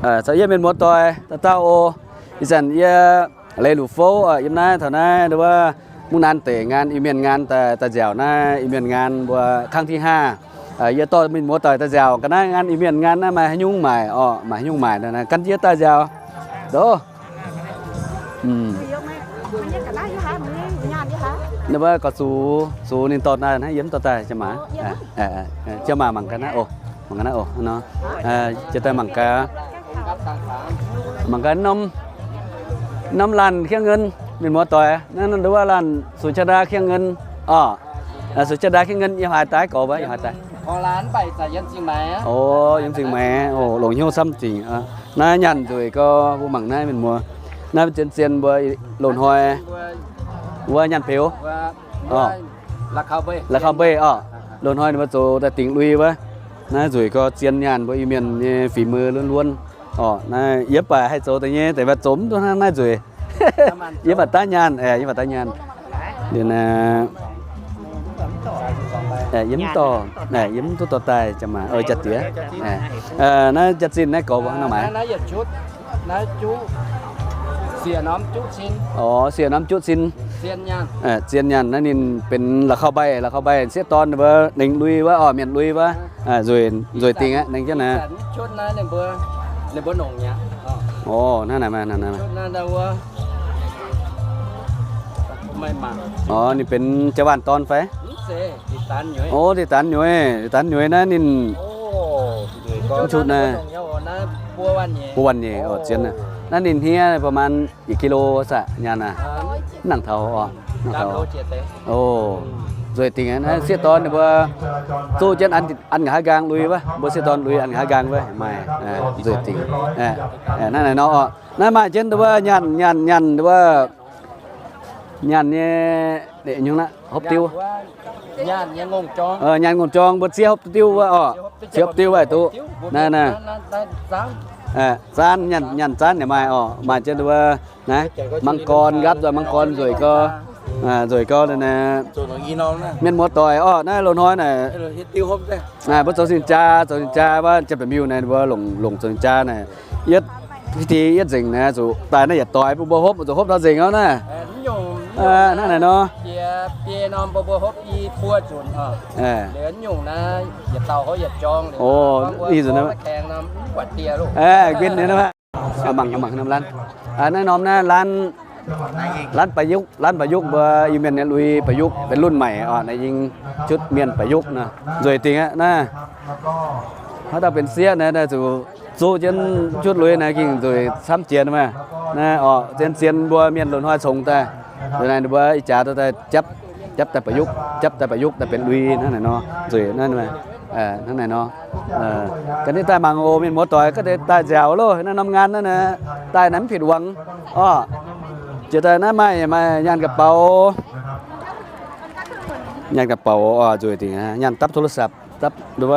Caux yie mienh muoz-doic dauh dauh oc. Ih zanc yie Leiz Luc Fouv yiem naaiv taux naaiv nduov Mungv Naanc deic ngaan Iu-Mienh ngaan daaih nziaauc naaiv Iu-Mienh ngaan mbuo ครั้งที่ห้า. Yie dorh mienh muoz-doic daaih nziaauc ga'naaiv ngaan Iu-Mienh ngaan naaiv maaih haaix nyungc maaic orqc, maaih haaix nyungc maaic naaiv gan jienv daaih nziaauc. Ndoh. Wuov gorx-zux, zux ninh dorh daaih naaiv yie mv dorh daaih, jiem-maac. Jiem-maac mangc gaax naaiv oc, mangc gaax naaiv oc, jiex daaih mangc gaax. Mangc gaax norm, norm laanh เครื่องเงิน, mienh muoz-doic, naaiv nduov laanh ศูนย์ชลดา เครื่องเงิน orqc. ศูนย์ชลดา เครื่องเงิน yiem haaix daaih gorx wuov, yiem haaix daaih? O, yiem Zingh Maix oc, longc hnyouv camv zingc. Naaiv nyaanh nzueic gorx, mbuo mangc naaiv mienh muoz, naaiv zien-zien mbuo loz-hnoi wuov nyaanh peux. La'kauv mbei orqc, loz-hnoi ninh mbuo zoux daaih dingc lui wuov. Naaiv nzueic gorx, zien nyaanh, mbuo Iu-Mienh nyei fingx mui luonv-luonv orqc. Naaiv yie mv baac haih zoux deix nyei, deix mv baac zoux mv duqv hnangv naaiv nzueic. Yie mv baac daaih nyaanh, yie mv baac daaih nyaanh. Yie mv dorh, yie mv duqv dorh daaih, jiem-maac, jaa-diex. Naaiv jaa-zinh naaiv gorx mbuo hnangv nor maaiz. Orqc, siec norm juqv sin. Zien nyaanh naaiv ninh benx la'kauv mbaih, la'kauv mbaih sieqv dorn ninh mbuo nengx lui wuov, orqc, mienh lui wuov. Nzueic, nzueic dingc aqv, nengx jienv naaiv. Orqc, hnangv naaiv maah, hnangv naaiv maah. Orqc, ninh benx jaa-waanh dorn fai? Orqc, deix danx nyueiz, deix danx nyueiz naaiv ninh mv qutv naaiv. Buo waanh nyeic, orqc, zien aqv. Naaiv ninh hniev ประมาณ yietc kilo saah nyaanh aac? Mv nangc taux orqc, nangc taux. Nzueic dingc aqv. Naaiv sieqv dorn ninh mbuo zuqv jienv an nqa'haav nqaang lui wuov, mbuo sieqv dorn lui an nqa'haav nqaang wuov maaih. Nzueic dingc. Naaiv naaic nor orqc, naaiv maaih jienv nduov nyaanh, nyaanh, nyaanh nduov, nyaanh nyei hopv diuv. Nyaanh ngongh jorng mbuo ziev hopv diuv wuov orqc, ziev hopv diuv wuov duqv. Naaiv, naaiv, zaanv, nyaanh zaanv yaac maaih orqc, maaih jienv nduov naaiv, มังกร nqaapv nzoih, มังกร nzueic gorx, nzueic gorx naaiv. Mienh muoz-doic orqc, naaiv loz-hnoi naaic mbuo zoux sin jaa, zoux sin jaa wuov, Janx-Baeqc Miuh naaic mbuo longc, longc zoux sin jaa naaic, yietv, yietv nzengc naaic zuqc daaih naaiv yietc doix bun mbuo hopv, zuqc hopv nor nzengc orqc naaiv. Hnangv naaic nor. Mangc, mangc norm laanh, naaiv norm naaiv laanh, laanh ประยุกต์, laanh ประยุกต์ mbuo Iu-Mienh nyei lui ประยุกต์ benx รุ่นใหม่ orqc, naaiv yingh jutv mienh ประยุกต์ nor, nzueic dingc aqv naaiv. Haaix dauh benx sieqv naaiv, naaiv zuqc zuqv jienv jutv lui naaiv gengh nzueic camv jiex maah. Naaiv orqc, zien-zien mbuo mienh loz-hnoi congx daaih, naaiv ninh mbuo ih jaax daaih japv, japv daaih ประยุกต์, japv daaih ประยุกต์ daaih benx lui hnangv naaic nor, nzueic naaiv, hnangv naaic nor. Ga'naaiv daaih mangc oc, mienh muoz-doic, ga'naaiv daaih nziaauc loh, naaiv norm ngaan naaiv, daaih naaiv mv ผิดหวัง orqc. Jiex daaih naaiv maaih, maaih nyaanh กระเป๋า, nyaanh กระเป๋า orqc, nzueic dingc, nyaanh dapv โทรศัพท์, dapv nduov,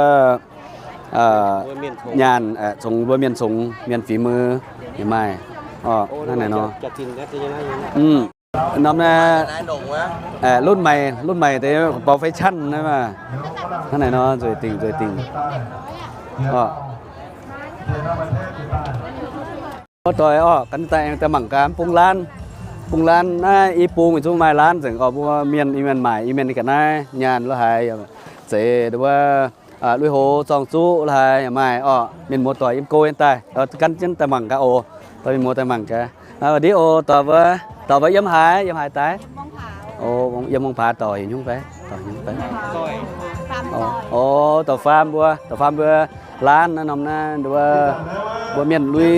nyaanh congx mbuo mienh congx, mienh fingx mui yaac maaih orqc, hnangv naaic nor. Norm naaiv รุ่นใหม่, รุ่นใหม่ deix กระเป๋า fashion naaiv maah, hnangv naaic nor, nzueic dingc, nzueic dingc orqc. Muoz-doic orqc, ga'naaiv daaih aengx daaih mangc gaax bung laanh, bung laanh naaiv i bung yietc zungv maaih laanh nzengc orqc. Mbuo mienh, Iu-Mienh maaic, Iu-Mienh ga'naaiv nyaanh lo haaix, zeiz nduov, lui-houx zorng-zuqv lo haaix yaac maaih orqc. Mienh muoz-doic yiem go nyei daaih gan jienv daaih mangc gaax oc. Dorh mienh muoz daaih mangc gaax. Ndiev oc, dorh mbuo, dorh mbuo yiem haaix, yiem haaix daaih? Yiem Mong Paax dorh haaix nyungc fai? Orqc, dorh faam mbuo, dorh faam mbuo laanh naaiv norm naaiv nduov, mbuo mienh lui,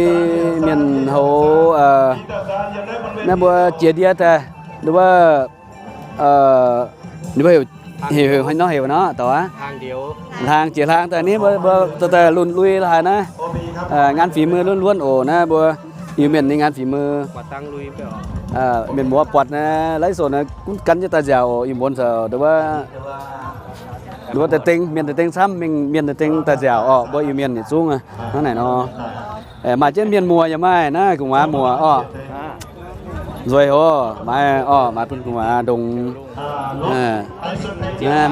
mienh houx, naaiv mbuo jiex ndie daaih nduov, ninh mbuo heuc, heuc, heuc haaix nor, heuc nor dorh aqv. Hlaang, jiex hlaang daaih ni, mbuo, mbuo dorh daaih lunh lui lo haaix naaiv, ngaan fingx mui luonv luonv oc. Naaiv mbuo Iu-Mienh nyei ngaan fingx mui. Mienh muoz buatc naaiv ไลฟ์สด naaiv gunv gan jienv daaih nziaauc oc. Ih muonz nduov, nduov deix ding, mienh deix ding camv, mienh deix ding daaih nziaauc orqc. Mbuo Iu-Mienh yietc zungv hnangv naaic nor. Maaih jienv mienh muoz yaac maaih naaiv, gu'nguaaz muoz orqc. Nzueic oc, maaiz orqc, maaiz bun gu'nguaaz ndongx.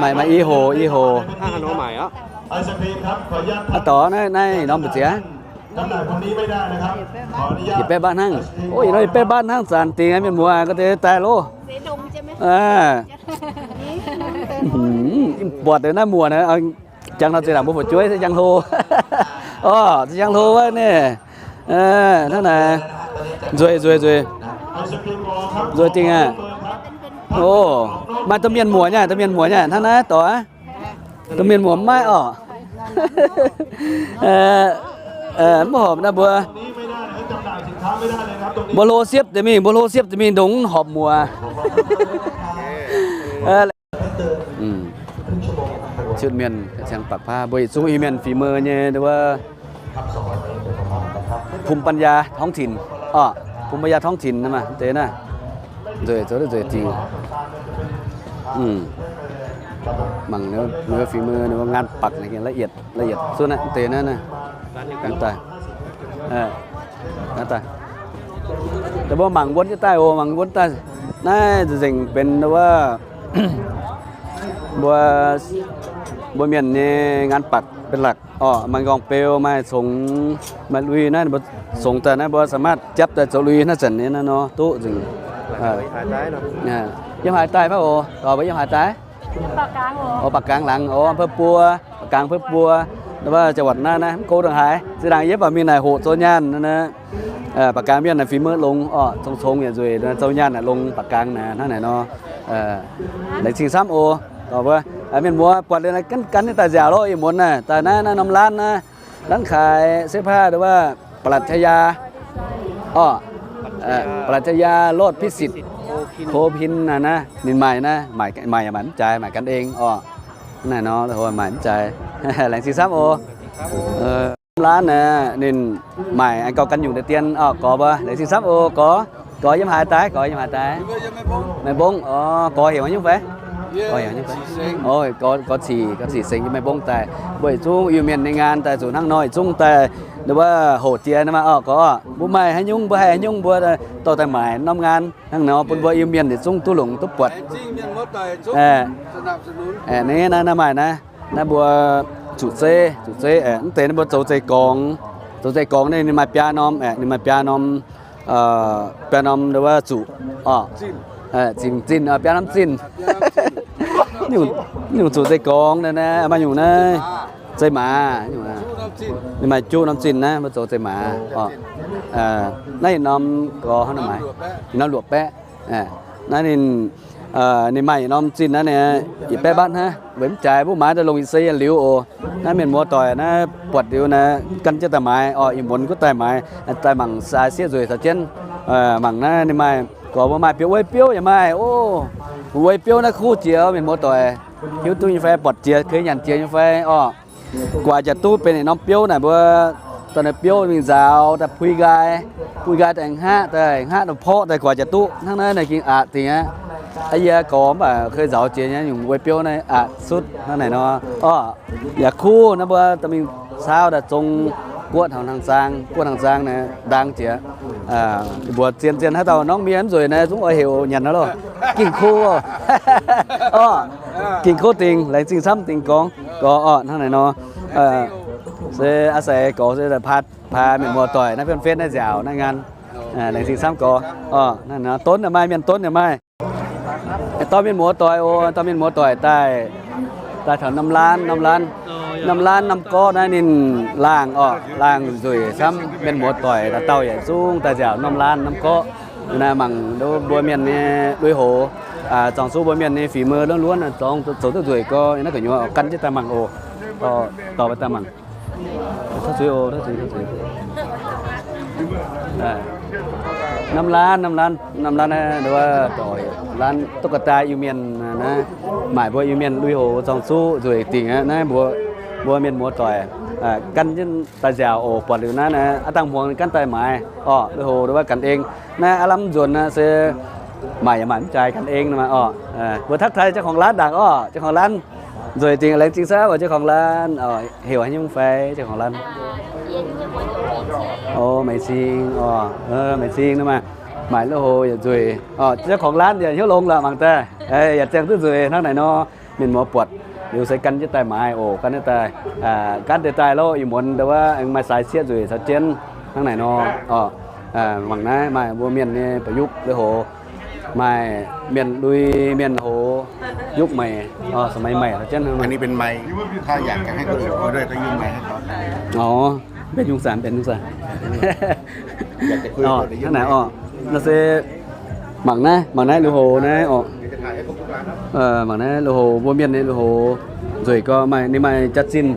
Maaih, maaih i hoc, i hoc. Aa, dorh naaiv, naaiv norm mbu'ziex. Yietc baeqv mbaatv hnangv. Ov, yietc baeqv mbaatv hnangv, zanc dingc mienh muoz ga'deix daaih loh. Buatc naaiv muoc naaiv, jangx nor zinh ndaangc mbuo fu'jueiv se njang hlo. Orv, se njang hlo wuov naaiv. Hnangv naaic, nzueic nzueic nzueic, nzueic dingc aqv. Ov, maaih domh mienh muoc nyei, domh mienh muoc nyei hnangv naaiv dorh aqv. Domh mienh muoc maiv orqc. Mv horpc naaiv mbuo, mbuo hlo siepv deix mingh, mbuo hlo siepv deix mingh ndongc horpc muoc. Cietv mienh, ciang baqc paav mbuo yietc zungv Iu-Mienh fingx mou nyei wuov ภูมิปัญญาท้องถิ่น orqc, ภูมิปัญญาท้องถิ่น naaiv maaih deix naaiv. Nzueic, zoux duqv nzueic dingc. Mangc ninh fingx mou, ninh mbuo งานปัก naaiv ละเอียด ละเอียด zuov naaiv deix naaiv. Daaih, mbuo mangc wuonv jienv daaih oc, mangc wuonv daaih. Naaiv nzengc benx wuov, mbuo, mbuo mienh nyei งานปัก เป็นหลัก orqc. Maaih nqorngv beu, maaih congx, maaih lui naaiv, mbuo congx daaih naaiv mbuo สามารถ japv daaih zoux lui naaiv zanc nyei naaiv nor duqv nzengc. Yiem haaix daaih fai oc? Mbuo yiem haaix daaih? Oc, Baqc Gaang laangz oc, อำเภอปัว, Baqc Gaang อำเภอปัว, wuov จังหวัด naaiv naaiv mv go dongh haaix. Zinh ndaangc yie baac mingh naaic hoqc zoux nyaanh naaiv. Baqc Gaang mienh naaic fingx mou longx orqc, congx-congx yietc nzueic zoux nyaanh naaic longx Baqc Gaang naaic hnangv naaic nor. Laengz zingh camv oc. Mienh muoz buatc liuz naaiv gan gan nyei daaih nziaauc loh, ih muonz naaiv daaih naaiv naaiv norm ร้าน naaiv, ร้านขายเสื้อผ้า wuov ปรัชญา orqc, ปรัชญา โรจน์พิสิทธิ์ โคพิน naaiv naaiv ninh maaih naaiv, maaih maaih mv jaaix, maaih gan eng orqc. Naaiv nor maaih mv jaaix. Laengz zingh camv oc. Norm ร้าน naaiv ninh maaih aengx gauh gan nyungc deix dien orqc. Gorx mbuo laengz zingh camv oc. Gorx, gorx yiem haaix daaih? Gorx yiem haaix daaih? Meiv Mbong. Orqc, gorx heuc haaix nyungc fai? Gorx cic, gorx cic sengx yiem Meiv Mbong daaih. Mbuo yietc zungv Iu-Mienh nyei งาน daaih zuqc hnangv nor yietc zungv daaih, wuov hoqc jiex naaiv maah orqc. Gorx, mbuo maaih haaix nyungc, mbuo haih haaix nyungc mbuo dorh daaih maaic norm งาน. Hnangv nor bun mbuo Iu-Mienh yietc zungv duqv longc duqv buatc. Naaiv, naaiv maaih naaiv, naaiv mbuo zuqc zeiv, zuqc zeiv, mv deix naaiv mbuo zoux zeiv gorngx, zoux zeiv gorngx naaiv ninh maaih biaa norm, ninh maaih biaa norm, biaa norm wuov zuqc orqc. Zinh, zinh, biaa norm zinh. Nyungc zuqc zeiv gorngx naaiv, maaih nyungc naaiv zeiv maaz. Ninh maaih juqv norm zinh naaiv mbuo zoux zeiv maaz orqc. Naaiv yietc norm gorx hnangv naaiv maaih, yietc norm luoqc baeqv. Naaiv ninh, ninh maaih yietc norm zinh naaiv, yietc baeqv mbatv hnangv, weic mv jaaix mbuo maaiz daaih longc ih se yienh liuz oc. Naaiv mienh muoz doic naaiv buatc liuz naaiv gan jienv daaih maaiz orqc. Ih muonz gunv daaih maaiz, daaih mangc sai sieqv nzueic caux jienv. Mangc naaiv ninh maaih gorx mbuo maaih biouv, weiv biouv yaac maaih oc. Weiv biouv naaiv kuv jiex mienh muoz doic, hiuv duqv nyei fai, buatc jiex, kei nyanc jiex nyei fai orqc. Guaax jaax duqv benx norm biouv naaic mbuo dorh naaiv biouv mingh nzaaux daaih pui nqaai, pui nqaai daaih hngaqv, daaih hngaqv daaih porqv daaih guaax jaax duqv. Hnangv naaiv naaic ging aqc dingc aqv. Aa, yie gorx mv baac kei nzaaux jiex nyei nyungc weiv biouv naaiv aqc sutv hnangv naaic nor. Orqc, yaac kuv naaiv mbuo dorh mingh caauv daaih zong guoqv taux hnaangx zaang, guoqv hnaangx zaang naaic ndaang jiex. Mbuox zien zien haaix dauh norngv mienh mv nzueic naaiv zungv oix heuc nyanc nor loh. Ging kuv. Orqc, ging kuv dingc, laengz zingh camv dingc gorngv gorx orqc hnangv naaic nor. Se aa se gorx se paax mienh muoz doic naaiv fien fien naaiv nziaauc naaiv ngaan. Laengz zingh camv gorx orqc. Naaiv nor donv yaac maaih, mienh donv yaac maaih. Dorh mienh muoz doic oc, dorh mienh muoz doic daaih, daaih taux norm laanv, norm laanv, norm laanv norm gorqv naaiv ninh laangh orqc, laangh nzueic camv. Mienh muoz doic dauh dauh yaac zungv daaih nziaauc norm laanv norm gorqv. Naaiv mangc mbuo mienh nyei lui-houx, zorngx zuqc mbuo mienh nyei fingx mou luonv luonv, zorngx zoux duqv nzueic gorx, naaiv gu'nyuoz gan jienv daaih mangc oc. Dorh, dorh daaih mangc. Norm laanv, norm laanv, norm laanv, laanv ตุ๊กตา Iu-Mienh naaiv, maaic mbuo Iu-Mienh lui-houx zorngx zuqc nzueic dingc aqv. Naaiv mbuo, mbuo mienh muoz doic gan jienv daaih nziaauc oc. Buatc liuz naaiv, aav dangh hmuangx gan daaih maaiz orqc. Lui-houx wuov gan eng. Naaiv aav lamh nzuonx naaiv se maaic yaac maaic mv jaaix gan eng orqc. Mbuo ทักทาย เจ้าของร้าน ndaangc orqc. เจ้าของร้าน nzueic dingc, laengz zingh camv oc เจ้าของร้าน. Heuc haaix nyungc fai เจ้าของร้าน? Maiv Cing orqc, Maiv Cing naaiv maah, maaic lui-houx yietc nzueic orqc. เจ้าของร้าน yaac hnyouv longx lorqc mangc daaih, yaac ziangh duqv nzueic hnangv naaic nor. Mienh muoz buatc Liuz se gan jienv daaih maaiz oc, gan jienv daaih, gaanv deix daaih lorqc. Ih muonz ndau wuov aengx maaih saaix sieqv nzueic caux jienv hnangv naaic nor. Mangc naaiv maaih mbuo mienh nyei ba'yuqv lui hoz, maaih mienh lui mienh hoz, yupv meic, สมัยใหม่ caux jienv. อันนี้เป็นไมค์ ถ้าอยากจะให้คนอื่นคุยด้วยก็ยื่นไมค์ให้เขา Ov, mbenc nyungc saah, mbenc nyungc saah. Hnangv naaic oc. Naaiv se mangc naaiv, mangc naaiv lui hoz naaiv oc. Mangc naaiv lui hoz, mbuo mienh nyei lui hoz nzueic gorx, maaih, ninh maaih jaax-zinh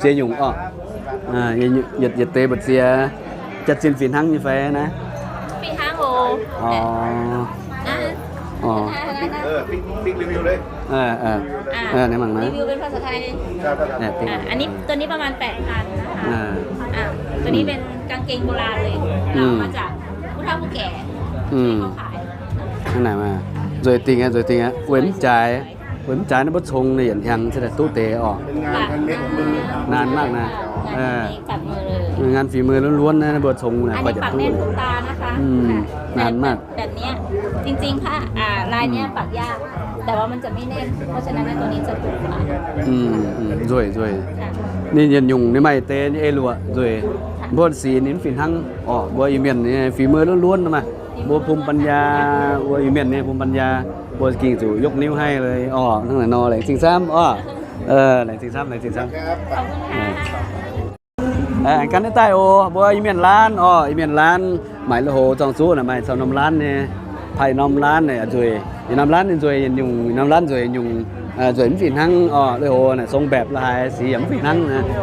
ziex nyungc oc. Yietc deix mbu'ziex jaax-zinh fih hnangv nyei fai naaiv? Fih hnangv oc. Ninh mangc naaiv รีวิวเป็นภาษาไทย อันนี้ ตัวนี้ประมาณ แปดพัน นะคะ ตัวนี้เป็นกางเกงโบราณเลย เหลามาจากผู้เฒ่าผู้แก่ที่เขาขาย Hnangv naaic maah, nzueic dingh aqv, nzueic dingh aqv. Weic mv jaaix, weic mv jaaix naaiv mbuo cong ninh yietc hnyangx se daaih duqv deix oc. นานมากนะ งานฝีมือล้วนๆ naaiv mbuo cong naaic, นานมาก จริงๆ ผ้า อ่า ลายเนี้ยปักยาก แต่ว่ามันจะไม่แน่น เพราะฉะนั้นตัวนี้จะถูกกว่า Nzueic, nzueic. Ninh yietc nyungc ninh maaih deix nyei eix luoqc nzueic. Mbuo sic ninh mv fih hnangv oc. Mbuo Iu-Mienh nyei ฝีมือล้วนๆ nor maah. Mbuo ภูมิปัญญา, mbuo Iu-Mienh nyei ภูมิปัญญา, mbuo gengh zuqc yopv niuv haih leiz oc. Hnangv naaic nor, laengz zingh camv oc. Laengz zingh camv, laengz zingh camv. Gan jienv daaih oc. Mbuo Iu-Mienh laanh oc, Iu-Mienh laanh maaic lui hoz zorng-zuqv naaic maaih caux norm laanh nyei, paaiv norm laanh naaic nzueic, yietc norm laanh ninh nzueic yietc nyungc, yietc norm laanh nzueic yietc nyungc, nzueic mv fih hnangv oc. Lui hoz naaic ทรงแบบ la'haaix, sic yaac mv fih hnangv,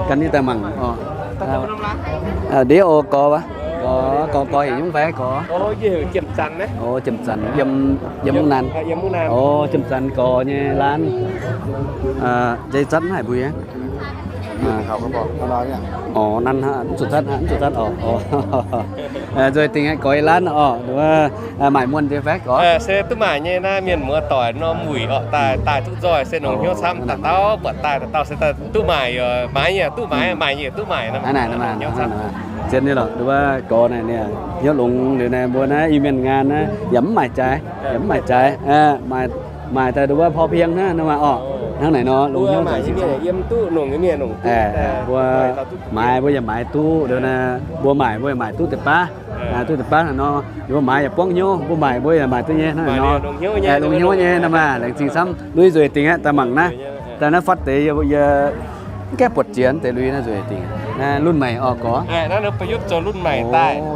gan jienv daaih mangc oc. Ndiev oc, gorx, gorx, gorx heuc nyungc fai gorx? Jiem Zanc, yiem, yiem Mungv Naanc. Jiem Zanc gorx nyei laanh. Jai zatv mv haih mbuo. Orv, nanv, mv zuqc zatv, mv zuqc zatv oc. Nzueic dingh aqv, gorx nyei laanh oc. Maaic muonh deix fai gorx? Se duqv maaic nyei naaiv, mienh muoz-doic norm wuic oc, daaih, daaih duqv nzoih se longc hnyouv camv. Dauh dauh buatc daaih, dauh dauh se duqv maaic, maaiz yaac duqv maaic, maaic yaac duqv maaic. Zien nyei lorqc, nduov wuov gorx naaic ninh hnyouv longx liuz naaic, mbuo naaiv Iu-Mienh ngaan naaiv yaac mv maaic jaaix, yaac mv maaic jaaix. Maaic daaih nduov wuov พอเพียง hnangv nor maah oc. Hnangv naaic nor longx hnyouv. Mbuo maaiz mbuo yaac maaiz duqv liuz naaic, mbuo maaic mbuo yaac maaiz duqv deix baav, duqv deix baav hnangv nor. Mbuo maaiz yaac buangv hnyouv, mbuo maaic mbuo yaac maaiz duqv nyei hnangv naaic nor. Longx hnyouv nyei nor maah. Laengz zingh camv, lui nzueic dingh aqv. Daaih mangc naaiv, daaih naaiv fatv deix yie mv gaengh buatc jiex deix lui naaiv nzueic dingh. Lunx maic oc gorx.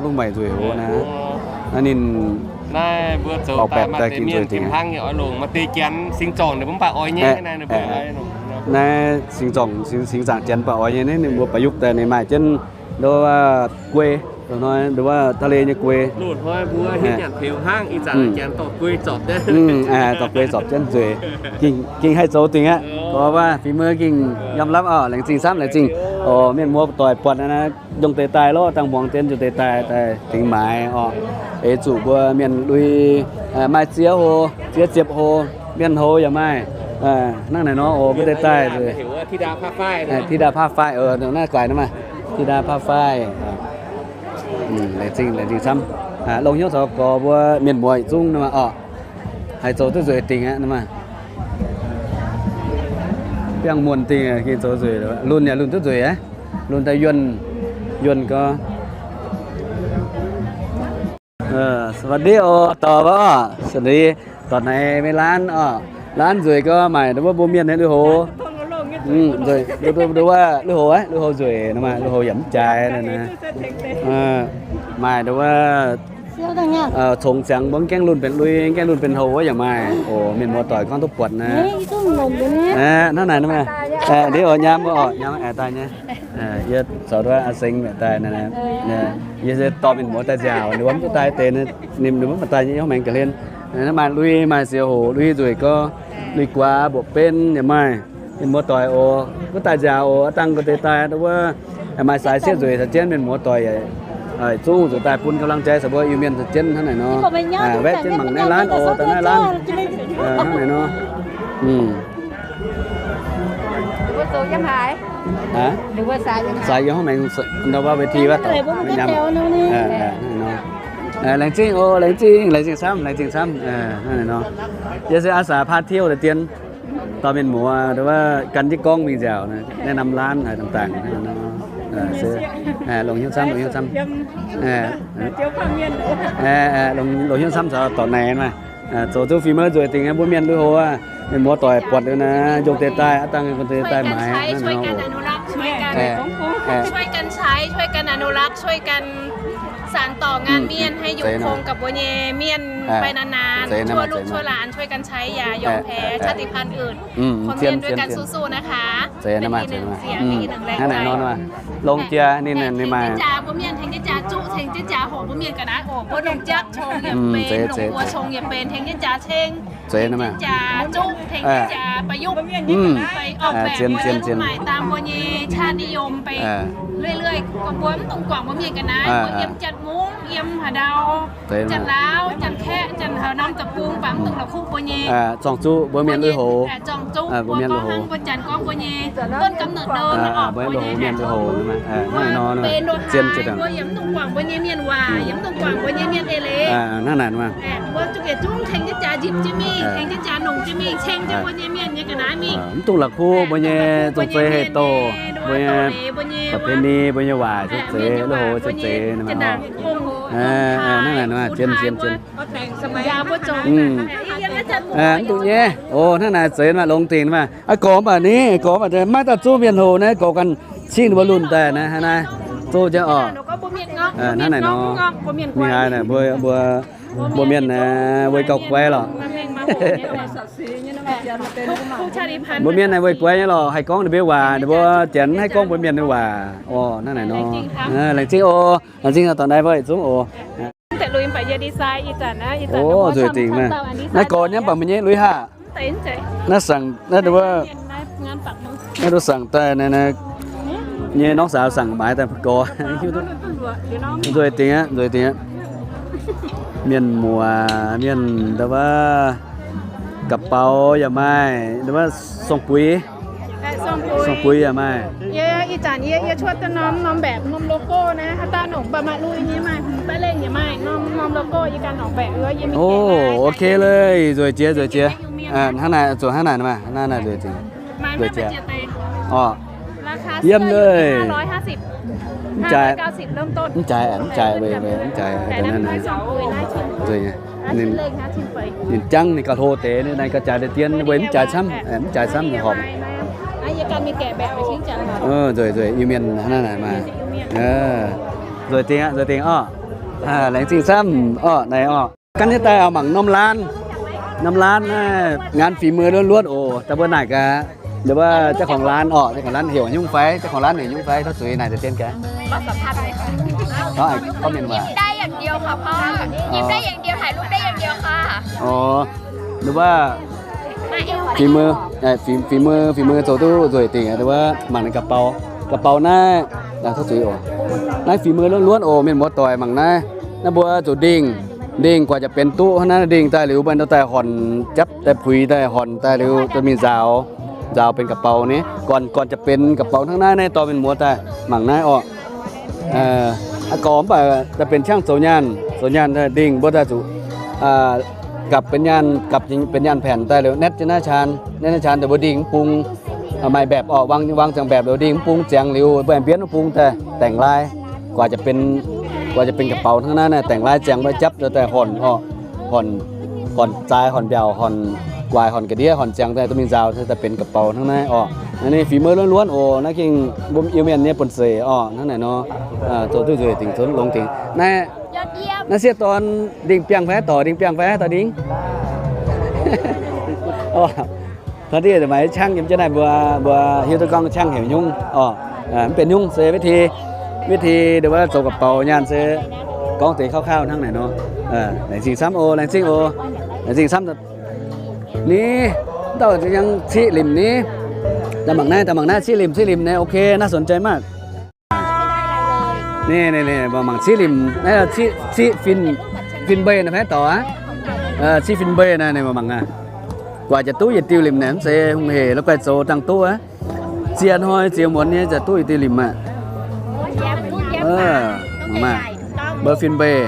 Lunx maic nzueic oc naaiv. Ninh baaux baeqc daaih gengh nzueic dingh aqv. Naaiv singx zorngc, singx zaangc janx baac oix nyei, naaiv ninh mbuo baaix yupv daaih ninh maaih jienv nduov wuov guei, nduov wuov ทะเล nyei guei. Dorh guei zorpc jienv nzueic, gengh haih zoux dingh aqv. Gorx wuov fingx mbuo gengh yiem lapv oc. Laengz zingh camv, laengz zingh oc. Mienh muoz-doic buatc naaiv njongc deix daaih lorqc, dangh muangx dien njongc deix daaih, daaih tengx maaiz oc. Eix zuqc mbuo mienh lui maaih ziex hlo, ziex ziepc hlo, mienh hlo yaac maaih. Hnangv naaic nor oc, mbuo deix daaih ธิดาผ้าฝ้าย naaiv guaix nor maah, ธิดาผ้าฝ้าย. Laengz zingh, laengz zingh camv. Longx hnyouv caux gorx mbuo mienh muoz yietc zungv nor maah oc. Haih zoux duqv nzueic dingh aqv nor maah. Biangh muonh dingh gengh zoux nzueic. Lunx yaac lunx duqv nzueic aqv. Lunx daaih yuonh, yuonh gorx. สวัสดี oc, dorh wuov oc, สวัสดี. Dorh naaiv maiv laanh oc. Laanh nzueic gorx maaic nduov wuov mbuo mienh nyei lui hoz. Nduov wuov lui hoz, lui hoz nzueic nor maah, lui hoz yaac mv jaaix naaiv. Maaih nduov wuov congx ziangx mbuo mv gaengh lunx benx lui, mv gaengh lunx benx hlo wuov yaac maaih oc. Mienh muoz-doic gorngv duqv buatc naaiv. Hnangv naaic nor maah. Ndiev oc, nyaam oc, nyaam daaih nyei. Yie caux nduov wuov aa seng mienh daaih naaiv. Yie se dorh mienh muoz daaih nziaauc, ninh mbuo mv duqv daaih deix, ninh mbuo mv maaih daaih nyei, hnyouv maengx ga'hlen. Naaiv maaih lui, maaih ziex hoc lui nzueic gorx, lui guaax mbuoqc benv yaac maaih. Mienh muoz-doic oc, mv daaih nziaauc oc, aa dangh ga'deix daaih wuov, maaih saaix sieqv nzueic caux jienv, mienh muoz-doic yaac zungv zuqc daaih bun กำลังใจ caux mbuo Iu-Mienh caux jienv hnangv naaic nor. Waetv jienv mangc naaiv laanh oc, daaih naaiv laanh hnangv naaic nor. Saaix yiem haaix maengx, ndau wuov เวที wuov dorngx. Laengz zingh oc, laengz zingh, laengz zingh camv, laengz zingh camv. Hnangv naaic nor, yie se อาสาพาเที่ยว deix dien. Dauh mienh muoz, nduov gan jienv gorngv mingh nziaauc, naaiv norm laanh haaix dangh dangh, longc hnyouv camv, longc hnyouv camv. Longc hnyouv camv caux dorc naaic maah. Zoux zuqc fim mouv nzueic dingc, mbuo mienh lui-houx aqv, mienh muoz doic buatc liuz naaic, njongh deix daaih, aqv dangh njongh deix daaih maaiz. Sàn tỏ ngàn miên hãy dũng kông gap mbuo nyei miên ไปนานๆ ชั่วลูกชั่วหลาน ช่วยกันใช้ อย่ายอมแพ้ ชาติพันธุ์อื่น คนเมียนด้วยกันสู้ๆ นะคะ เป็นอีกหนึ่งเสียง อีกหนึ่งแรงใจ Longc jiex ninh, ninh maaih jaax mbuo mienh tengx jiex jaax zuqv, tengx jiex jaax hoqc mbuo mienh ga'naaiv oc. Mbuo longc jaqv congx yaac benx, longc buoz congx yaac benx, tengx jiex jaax ceng, tengx jiex jaax zuqv, tengx jiex jaax ประยุกต์ nyei ga'naaiv, ไปออกแบบ mbuo nyei รูปใหม่ ตาม mbuo nyei ชาตินิยม ไป เรื่อยๆ gorngv mbuo mv dungx guangc mbuo mienh ga'naaiv, mbuo yiem Janx-Mungv, yiem haaix ndau, Janx-Laauv, Janx-Kaeqv, Janx haaix norm deic-bung, baac mv dungx la'kuqv mbuo nyei, zorngc zuqc mbuo mienh lui-houx, zorngc zuqc mbuo gorngv hnangv mbuo Janx gorngv mbuo nyei ต้นกำเนิดเดิม mbuo nyei lui-houx, mienh lui-houx, mbuo benx ndongc haaix mbuo yaac mv dungx guangc mbuo nyei mienh waac, yaac mv dungx guangc mbuo nyei mienh eix leiz. Hnangv naaic, mbuo zungv yietc zungv tengx jienv jaax nzipc jienv mingh, tengx jienv jaax nongc jienv mingh, ceng jienv mbuo nyei mienh nyei ga'naaiv mingh. Mv dungx la'kuqv mbuo nyei zong-zeiv hei doh, mbuo nyei ประเพณี, mbuo nyei waac, zong-zeiv, lui-houx, zong-zeiv, hnangv naaic, zien, zien, zien. Mv dungx nyei. O, hnangv naaic zeiz maah, longx dingc maah. Aa, gorx mv baac ni, gorx mv baac maiv dauh zuqv mienh hoc naaiv, gorx ganh cingv ninh mbuo lunh daaih naaiv, hnangv naaiv, zuqv jienv orqc. Hnangv naaic nor, mingh haaix naaic, mbuo, mbuo, mbuo mienh naaiv, weic gauh guai lorqc. Mbuo mienh naaiv weic guai nyei lorqc, haih gorngv ninh mbuo waac, ninh mbuo Janx haih gorngv mbuo mienh nyei waac. Orqc, hnangv naaic nor. Laengz zingh oc. Laengz zingh dorh naaiv mbuo yietc zungv oc. O, nzueic dingc maah. Naaiv gorx nyei mv baac meih nyei lui haac. Naaiv saangc, naaiv nduov, naaiv nduov saangc daaih naaiv, naaiv nyei น้องสาว saangc maaiz daaih gorx. Nzueic dingc aqv, nzueic dingc aqv. Mienh muoz, mienh nduov, ga'baux yaac maaih, nduov, song-buix, song-buix yaac maaih. Ih zanc yie, yie cuotv duqv norm, norm mbaeqc, norm logo naaiv, haaix dauh nongc baac maaih lui nyei, maaih hmz baav lengh yaac maaih norm, norm logo yie ganh nongc mbaeqc. O, ok leiz, nzueic jiex, nzueic jiex. Hnangv naaic, zuqc hnangv naaic maah, hnangv naaic nzueic jiex. Orqc, yiem leiz. Mv jaaix, mv jaaix, mv jaaix, nzueic. Ninh jangv ninh gauh hlo deix, ninh gauh jaaix deix dien, weic mv jaaix camv, mv jaaix camv horpc. Nzueic, nzueic, Iu-Mienh hnangv naaic maah. Nzueic dingc, nzueic dingc orqc. Laengz zingh camv orqc, naaic orqc. Gan jienv daaih oix mangc norm laanh. Norm laanh naaiv งานฝีมือล้วนๆ oc. Daaih mbuo naaic gaax, nduov, เจ้าของร้าน orqc, เจ้าของร้าน heuc nyungc fai, เจ้าของร้าน heuc nyungc fai, taux zuiz naaic deix dien gaax. ได้อย่างเดียวค่ะพ่อ หยิบได้อย่างเดียว ถ่ายรูปได้อย่างเดียวค่ะ Orqc, nduov, ฝีมือ, ฝีมือ, ฝีมือ zoux duqv nzueic dingc. Nduov, mangc naaiv ga'baux, ga'baux naaiv, taux zuiz oc. Naaiv ฝีมือล้วนๆ oc, mienh muoz doic, mangc naaiv. Naaiv mbuo zuqc ndingh, ndingh guaax jaax benx duqv hnangv naaiv. Ndingh daaih liuz, mbuo nduov daaih hornc, japv daaih puix daaih hornc daaih liuz, dorh mingh nzaaux, nzaaux benx ga'baux ni. Gorn, gorn jaax benx ga'baux hnangv naaiv, naaiv dorh mienh muoz daaih mangc naaiv orqc. Aa, gorx mv baac daaih benx qangv zoux nyaanh, zoux nyaanh daaih ndingh mbuo daaih zuqc gapv benx nyaanh, gapv benx nyaanh paenc daaih liuz, netv jienv naaiv caan, netv naaiv caan daaih mbuo ndingh mv bung, maaih mbaeqc orqc, wang, wang ziangx mbaeqc liuz ndingh mv bung, ziangx liuz mbuo aengx mbienv mv bung daaih daengx lai, guaax jaax benx, guaax jaax benx ga'baux hnangv naaiv naaiv, daengx lai ziangx mbuo japv daaih hornc orqc, hornc, hornc zaaix, hornc mbiaauc, hornc guaax, hornc ga'ndiev, hornc ziangx daaih dorh mingh nzaaux daaih benx ga'baux hnangv naaiv orqc. Naaiv ninh ฝีมือล้วนๆ oc. Naaiv gengh mbuo Iu-Mienh nyei buonv-zeic orqc, hnangv naaic nor. Zoux duqv nzueic dingc, zoux longx dingc. Naaiv, naaiv sieqv dorn ndingh biangh fai dorc, ndingh biangh fai dorc ndingh? Orqc, taux dieh maaih qangv yiem jienv naaiv, mbuo, mbuo hiuv duqv gorngv qangv heuc nyungc orqc. Mv benx nyungc se วิธี, วิธี nduov, zoux ga'baux nyaanh se gorngv deix คร่าวๆ hnangv naaic nor. Laengz zingh camv oc, laengz zingh oc, laengz zingh camv. Ni, dauh yangh ciqv limc ni. Daaih mangc naaiv, daaih mangc naaiv, ciqv limc, ciqv limc naaiv, ok, น่าสนใจมาก. Ni, ni, ni, mangc ciqv limc naaiv, ciqv, ciqv fin, fin mbei naaiv, haaix dorc aqv? Ciqv fin mbei naaiv, mangc aqv. Guaax jaax duqv yietc diuh limc naaiv, mv zeiz hungh hec, la'guaih zoux dangh duqv aqv. Ziex hnoi ziex muonz nyei jaax duqv yietc diuh limc aqv. Mangc maah, mbei fin mbei.